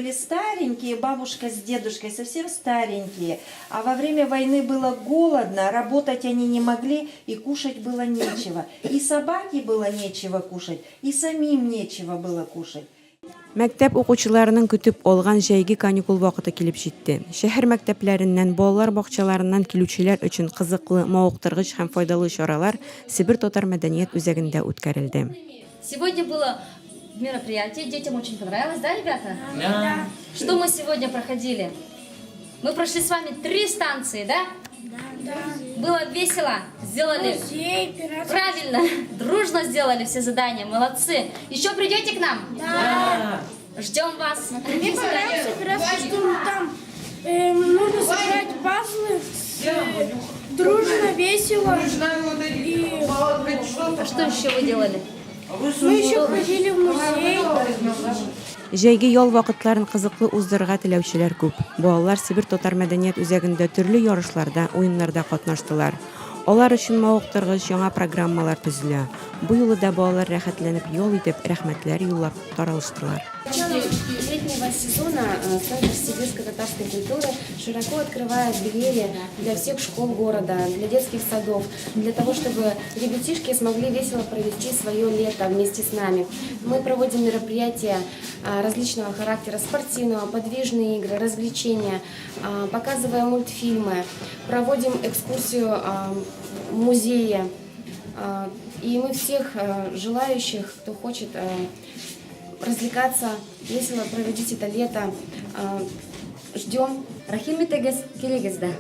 были старенькие, бабушка с дедушкой совсем старенькие. А во время войны было голодно, работать они не могли, и кушать было нечего. И собаке было нечего кушать, и самим нечего было кушать. Мәктәп укучыларының көтеп алган җәйге каникул вакыты килеп җитте. Шәһәр мәктәпләреннән, балалар бакчаларыннан килүчеләр өчен кызыклы, мавыктыргыч һәм файдалы чаралар Себер татар мәдәният үзәгендә үткәрелде. Сегодня было мероприятие, детям очень понравилось, да, ребята? Да. Что мы сегодня проходили? Мы прошли с вами три станции, да? Да. Было весело, сделали. Музей, пиратский. Правильно, дружно сделали все задания, молодцы. Еще придете к нам? Да. Ждем вас. Мне понравился пиратский штурм. Там нужно собирать пазлы дружно, весело. И А что еще вы делали? мы еще ходили в музей. Җәйге ял вакытларын кызыклы уздырырга теләүчеләр күп. Балалар Себер татар мәдәният үзәгендә төрле ярышларда, уеннарда катнаштылар. Алар өчен мавыктыргыч яңа программалар төзелә. Бу юлы да балалар рәхәтләнеп ял итеп, рәхмәтләр юллап таралыштылар. Началом летнего сезона Центр сибирско-татарской культуры широко открывает двери для всех школ города, для детских садов, для того, чтобы ребятишки смогли весело провести свое лето вместе с нами. Мы проводим мероприятия различного характера, спортивного, подвижные игры, развлечения, показываем мультфильмы, проводим экскурсию в музее. И мы всех желающих, кто хочет развлекаться, весело проводить это лето, ждем. Рәхим итегез, килегез дә.